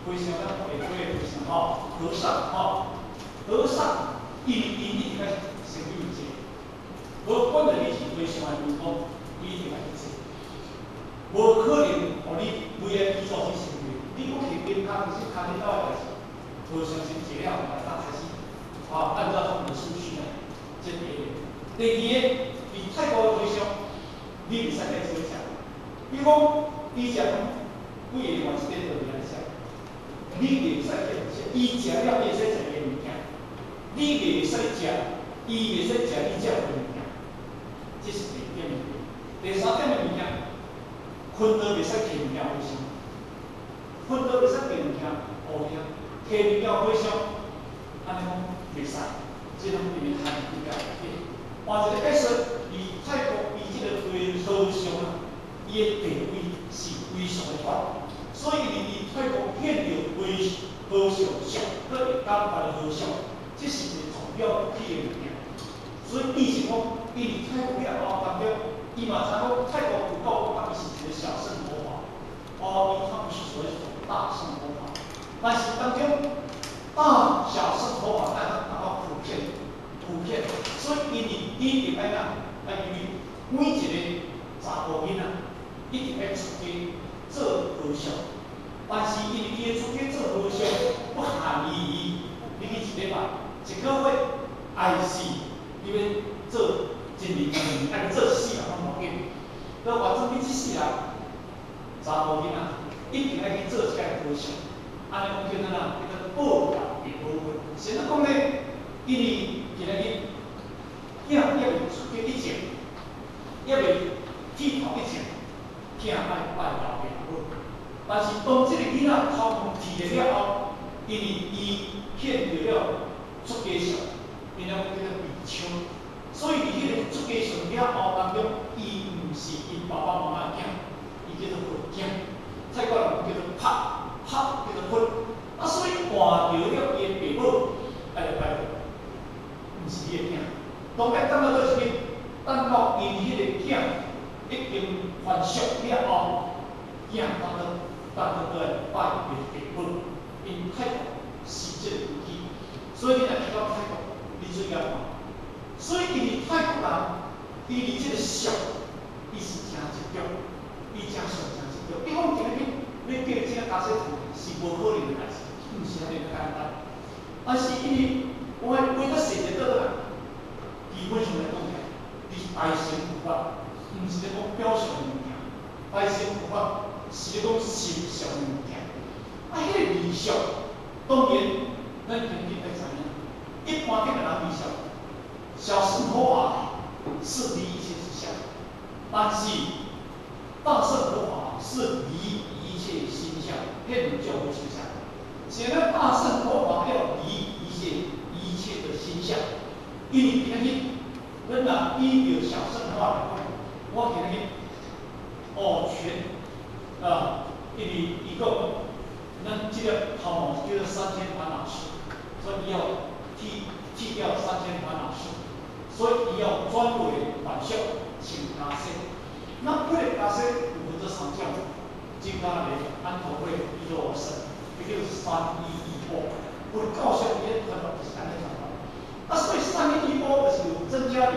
和尚咱會會和尚吼，和尚吼，和尚伊伊一定愛先去做，無管著你是和尚還是尼姑，你一定愛去做。無可能予你 VIP 座去收費，你閣去邊跤，其實跤恁兜的代志，和尚先做了後，才開始，啊，按照他們的順序來，這第一個。第二个，佇泰國的和尚，你袂使共伊做伙食。比如講，伊食飯，幾个人換一塊桌來食，你袂使去食，伊食了，你會使食伊的物件，你袂使食，伊袂使食你食的物件，這是第二點物件。第三點的物件，薰桌袂使提物件和尚，薰桌袂使提物件烏聽，提物件和尚，按呢講袂使，這攏因為漢比較換一個解說，佇泰國伊這個和尚啊，伊的地位是非常的懸，所以佇泰國現著和尚像，閣會當拜和尚，這是一個重要不起的物件。所以變成講，伊佇泰國了後當中，伊嘛知影講泰國佛教講伊是一個小乘佛法，哦，伊他不是所謂大乘佛法，但是當中大小乘佛法愛當達到普遍，普遍，所以伊佇一定愛哪，愛因為每一個查埔囡仔一定愛出家做和尚，但是因為伊的出家做和尚，不限於伊，你去一禮拜、一個月，還是你欲做一年、兩年，愛做一世人攏無要緊。閣反正你這世人查埔囡仔一定愛去做一屆和尚，按呢講叫做哪？叫做報答父母。是按怎講呢？因為今仔日囝猶未出家以前，猶未剃頭以前，囝愛拜老爸老母。但是當這個囡仔頭毛剃了後，因為伊現著了出家相，𪜶咧講叫做比丘，所以佇彼個出家相了後當中，伊毋是𪜶爸爸媽媽的囝，伊叫做佛囝。泰國人叫做拍，拍叫做佛。啊，所以換著了伊的爸母，愛來拜佛，毋是伊的囝。當愛等到倒一日，等到𪜶彼個囝已經還俗了後，囝當當當當來拜伊的爸母。𪜶泰國是這個規矩，所以你若去到泰國，你注意看。所以因為泰國人，伊佇這個俗，伊是誠執著，伊誠俗誠執著。伊講今日欲叫這个家說是無可能的代誌，毋是遐爾簡單。但是因為我為咗細節倒來，基本上來講起來，佇大乘佛法，毋是咧講表象的物件，大乘佛法是咧講心相的物件。啊，彼個離相，當然咱肯定愛知影，一般的人離相，小乘佛法是離一切之相，但是大乘佛法是離一切心相，彼兩種無相像。現在大乘佛法要離一切一切的心相，因為今仔日咱若依著小乘法來講，我今仔日哦全啊，因為伊講咱這個頭毛叫做三千煩惱絲，所以伊要剃掉三千煩惱絲，所以伊要轉為還俗穿袈裟。那這個袈裟有分做三種，僧伽梨、安陀會、揖多羅僧，伊叫做三衣一缽。佛教上伊咧傳法就是按呢傳法。啊，所以三衣一缽就是有僧伽梨、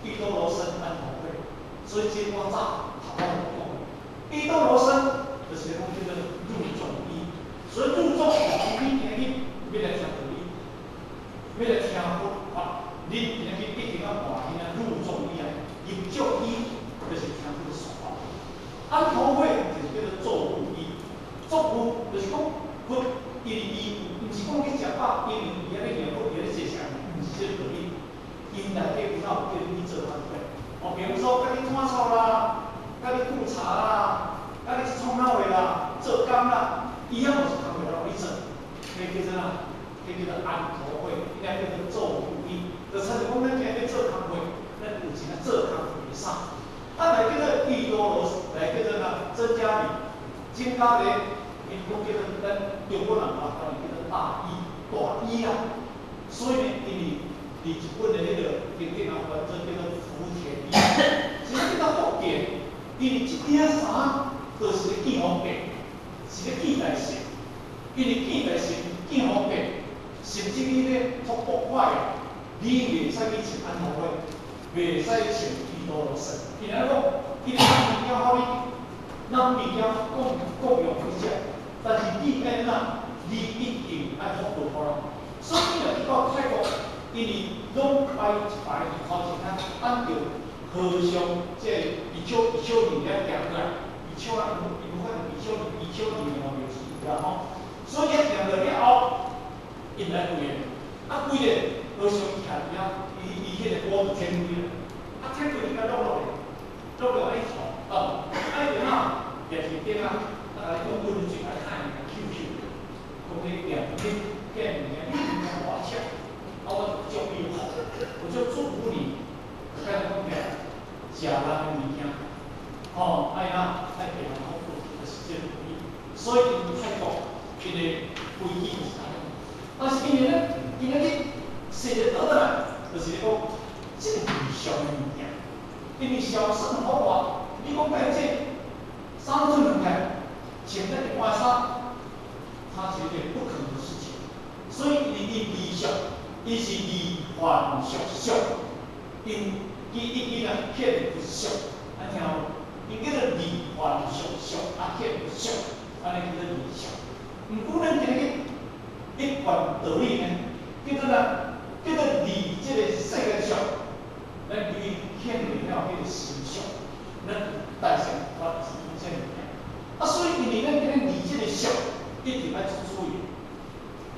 揖多羅僧、安陀會。所以這我早頭仔就講，揖多羅僧就是講叫做入眾衣。所以入眾就是你今日欲來聽道理，欲來聽佛法，你今日一定要換彼個入眾衣啊，入眾衣就是聽這個說法。安陀會就是叫做作護衣，作護就是講佛，因為伊毋是講去食飽，因為伊遐咧念佛，伊遐咧坐禪，毋是這個道理。𪜶內底有哪有叫你去做工課？哦，比如說，共你拖草啦，共你顧茶啦，共你去創哪話啦，做工啦，伊遐嘛是工課予你做，彼叫做啥？彼叫做安陀會，伊遐叫做作護衣，就親像講咱今日做工課，咱有一個做工課的衫。啊，來叫做揖多羅，來叫做啥？僧伽梨，僧伽梨，𪜶講叫做咱中國人嘛，翻譯叫做大衣，大衣啊。所以呢，因為佇日本的彼個經典啊，翻做叫做福田衣，啥物叫做福田？因為這領衫就是咧見方便，是咧見代志。因為見大神見方便，甚至於咧托卜快，你袂使去穿安和會，袂使穿基督羅神。伊來講，伊咱物件好你，咱物件供供養去食，但是你愛怎？你一定愛福報予人。所以你若去到泰國，因為攏擺一排佇頭前啊，按著和尚這個比丘比丘尼咧行過來，比丘啊，伊無法度比丘尼比丘尼的名詞啦吼。所以行過了後，𪜶來跪咧，啊跪咧，和尚徛佇遐，伊伊彼個鍋就天開啦，啊天開伊甲落落來，落落來伊頭，啊，啊伊就哪掠佇頂啊，啊共伊講溫水來看伊，嗅嗅，講你念你這物件，你物件偌赤，啊我就祝你好，我就祝福你，就甲伊講起來，食人的物件，吼，愛哪愛給人福報，就是這個道理。所以𪜶泰國𪜶的規矩就是按呢。但是因為咧，今仔日說咧倒轉來，就是咧講，這個理想的物件，因為小乘佛法，你講甲這三寸兩開，穿咱一般衫，它是一個不可能的事情。所以伊伊理想，伊是離凡俗相，𪜶伊伊伊若顯佛相，按聽無？𪜶叫做離凡俗相，啊顯佛相，按呢叫做理想。毋過咱今日一貫道理呢，叫做啥？叫做離這個世間相，咱對顯現了彼個心相，咱大乘法是講這物件。啊，所以因為咱今日離這個相，一定愛注意，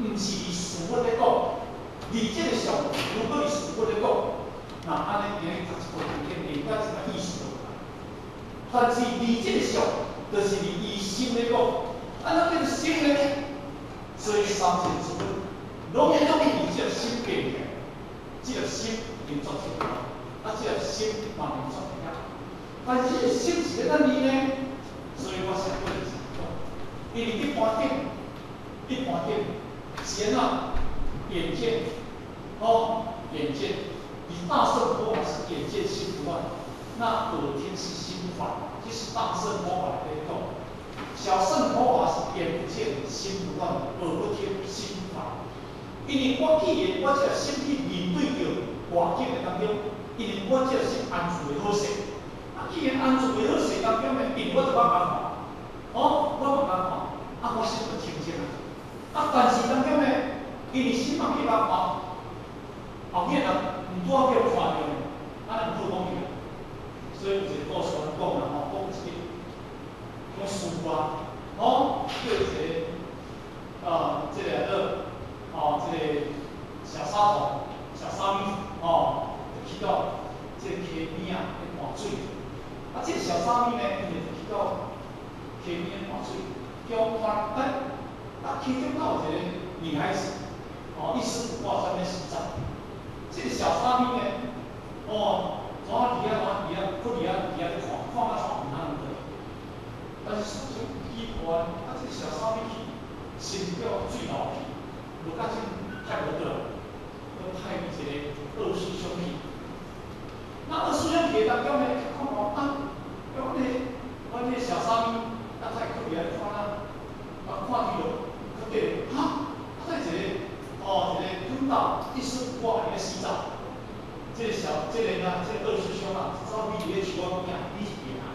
毋是離事物咧講，離這個相，如果離事物咧講，那按呢今日讀一部經典，連甲一個意思都無。但是離這個相，就是離伊心咧講，按怎叫做心呢？所以三千諸佛攏總佇這個心變起來，這個心已經做出來，啊，這個心嘛已經做出來。但是這個心是咧怎離呢？所以我先過來講，因為一般頂，一般頂是按怎眼見，哦，眼見，以大乘佛法是眼見心不亂，那耳聽是心不煩，這是大乘佛法來講。小乘佛法是眼不見心不亂，耳不聽心不煩。因為我既然我這個心去面對著外境的當中，因為我這個心安住的好勢，啊，既然安住的好勢當中呢，因為我就捌共看，哦，我捌共看，啊，我心就清淨啊。啊，但是當中呢，因為心嘛去捌看，後面人毋拄好叫看著呢，按呢毋好講去啊。所以有一個故事講啦吼，講一個講師啊，吼，叫一個啊，這個叫哦，這個小沙童、小沙彌，吼，就去到這個溪邊啊，咧換水。啊，這個小沙彌呢，伊就去到溪邊咧換水，叫看，哎，啊，溪中倒有一個女孩子，哦，一絲不掛在那洗澡。這個小沙彌呢，哦，怎啊佇遐，怎啊佇遐，閣佇遐佇遐咧看，看啊看毋通倒。但是事情奇怪，啊，這個小沙彌去，先叫水流去，無甲真派無倒來，閣派一個二師兄去。那二師兄去當中呢，看看啊，阮個阮個小沙彌，啊，太閣佇遐看啊，啊，看見了，閣對，哈，啊，在一個，哦，一個蹲倒，一絲不掛佇咧洗澡。這個小，這個啊，這個二師兄啊，走去佇咧樹仔邊啊，你是邊啊？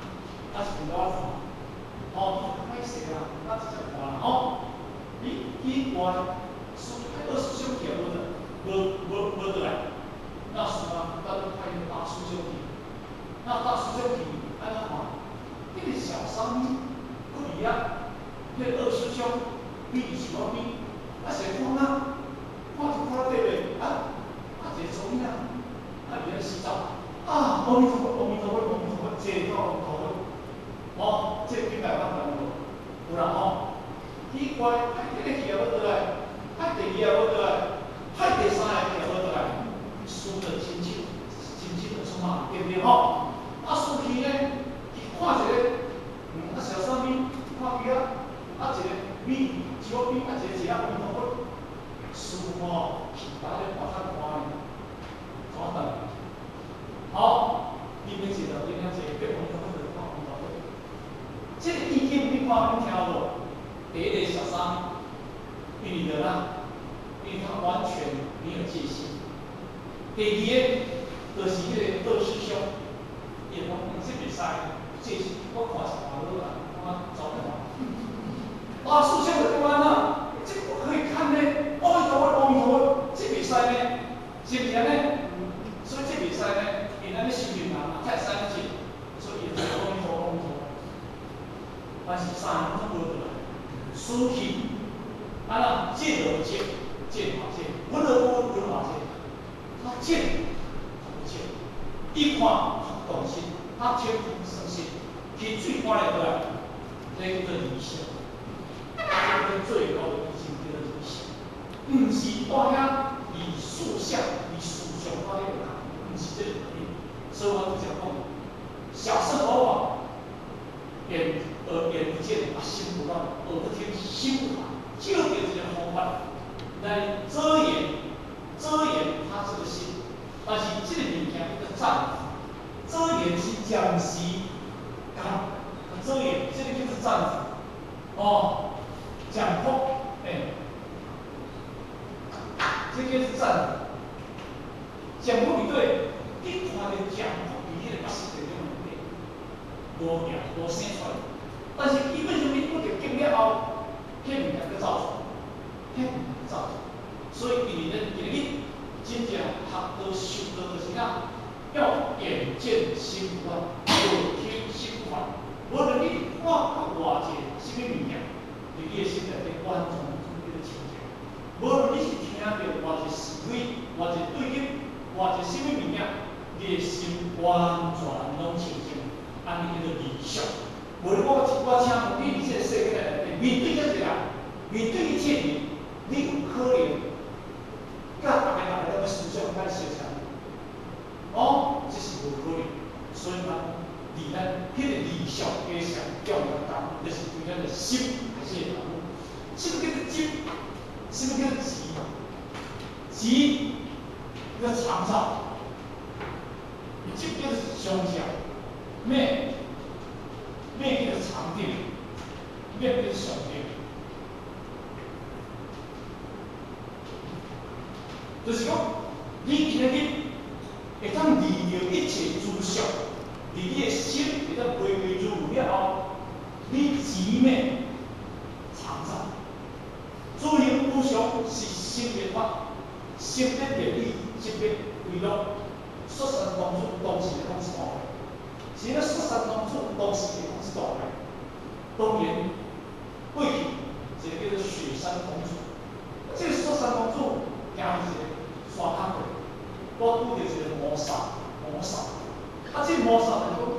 啊是伫我看，吼，歹勢啦，啊直接看啦，吼。你奇怪，師派二師兄去也無倒，無無無倒來。那師啊，咱派個大師兄去。那大師兄去，按怎看？彼個小沙彌閣佇遐，彼個二師兄比佇樹仔邊，啊是看啊，看就看對袂？啊啊一個查某囡仔，啊佇遐洗澡，啊阿彌陀佛，阿彌陀佛，阿彌陀佛，這個阿彌陀佛，吼，這個經有捌聽無？有啦吼。奇怪，派第一個去也無倒來，派第二個也無倒來，派第三個去也無倒來，輸得清清清清的出馬，對不對吼？啊，輸去呢，伊看一個，啊小沙彌看伊啊，啊一個美樹仔邊，啊一個一個阿彌陀佛，師吼去把咧跋較寒呢，怎等？好，你免坐到顶遐坐，别阿彌陀佛就看阿彌陀佛。這個意境你看恁聽無？第一個小沙彌，因為著啦，因為他完全沒有戒心。第二个，就是彼個二師兄，伊會講，這袂使，戒心，我看一看好啊，我走掉。大師兄就講安怎？這不可以看呢，阿彌陀佛，阿彌陀佛，這袂使呢，是毋是按呢？所以這袂使呢，因按呢修行人啊，才會使按呢做，所以伊就阿彌陀佛，阿彌陀佛。但是三個攏無倒來，輸去，啊那見而不見，見嘛見，聞而不聞，聞嘛見，他見他不見，一看他動心，他聽生心，去水看了過來，這叫做離想，這個最高的意境叫做離想，毋是蹛遐以事相、以思想蹛遐個人，毋是這個道理。所以我拄才講，小乘佛法，眼耳眼不見啊，心不亂；耳不聽，心不煩，就著這個方法來遮掩、遮掩他這個心。但是這個物件叫做暫時，遮掩是暫時，啊，遮掩這個叫做暫時，哦，暫覆，欸，這叫做暫時。暫覆裡底，你看著暫覆佇彼個目屎內底，無行無生出來。但是基本上你拄著見了後，彼物件閣走出來，彼物件走出來。所以因為咱今日真正學道修道就是啥？要眼見心不亂，耳聽心不煩。無論你看到偌濟啥物物件，佇你的心內底完全攏叫做清淨。無論你是聽著偌濟是非，偌濟對立，偌濟啥物物件，你的心完全攏清淨，按呢叫做離想。無論我請問你，佇這個世界內底，面對遮濟人，面對一切人，你有可能佮逐个逐个攏欲思想較相像？哦，這是無可能。所以講，離咱彼個理想加上重要工，就是對咱的心開始會功夫。什麼叫做寂？什麼叫做寂？寂叫做常照，寂叫做常照，滅滅叫做常定，滅叫做常定。就是講，你今日會當離著一切諸相，佇你的心會當歸歸如如了後，你寂滅常照。諸行無常是生滅法，生滅滅理，寂滅為樂。雪山公主當時咧講這段話，是咧雪山公主當時咧講這段話。當然，過去一個叫做雪山公主，這個雪山公主行佇一個山跤過，拄拄著一個魔煞，魔煞。啊，這個魔煞就是講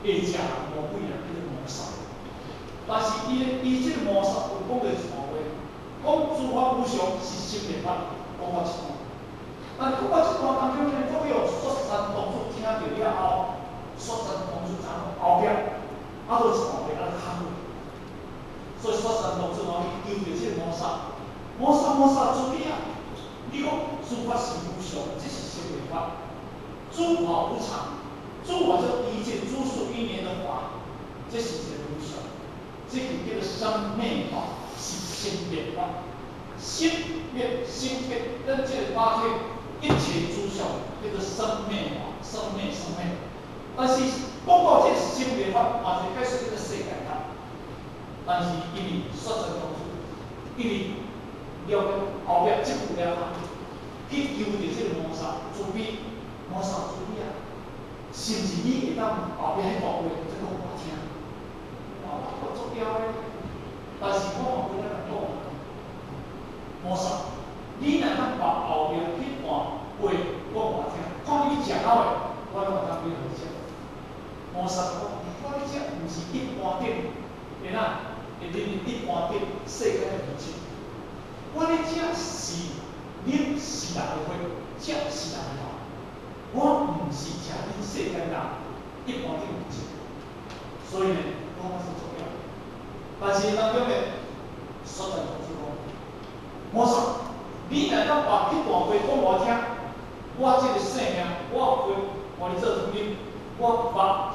會食人魔鬼啦，叫做魔煞。但是伊伊這個魔煞有講過一段話，講諸法無常是生滅法，講過這段。但講到這段當中呢，講予雪山公主聽著了後，雪山公主知影後壁，啊，閣有一段話啊，較好。所以雪山公主吼，伊求著這個魔煞，魔煞魔煞慈悲啊！你講諸法是無常，這是生滅法；諸法無常，諸法就一切諸事因緣的法，這是一個無常。這就叫做生滅法，是生滅法。生滅生滅，咱這個法體一切諸相叫做生滅法，生滅生滅。但是講到這個生滅法，嘛是解釋這個世界法。但是因為雪山公主，因為了解後壁這句了後，去求著這個魔煞慈悲，魔煞慈悲啊，是毋是你會當後壁彼段話再講予我聽？哇，我足枵的，但是我嘛無咧共講。魔煞，你若通把後壁彼段話講予我聽，看你食好的，我攏會當予你食。魔煞講，我咧食毋是一般頂，會哪？會啉一般頂世間的物質。我咧食是啉是人的血，食是人的肉。我毋是食恁世間人一般頂物質。所以呢，我嘛是足枵。但是當中呢，雪山公主講，魔煞，你若當把彼段話講予我聽，我這個性命，我血予你做湯啉，我肉